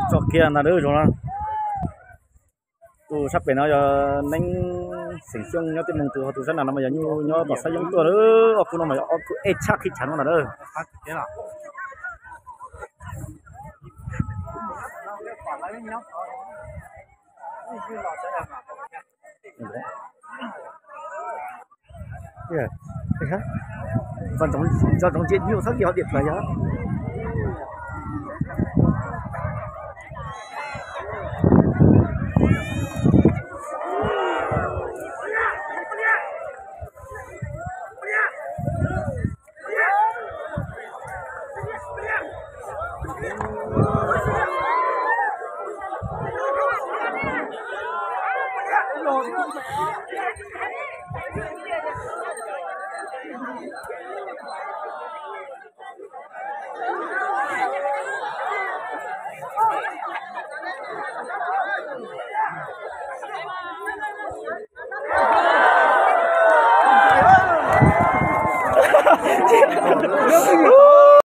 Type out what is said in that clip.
Tso kiag ntag zoo no. Tus sab pem no yog Neeb xeem Xyooj nyob Tij Moog, tus, tus sab nram no mas yog nyuj nyob tom Xab Yoob tuaj. Ob khub no mas yog ob khub ej tshaj qhib tshav no ntag. Ntsoov ntsia nyuj txhob kis ho diam plawg yog.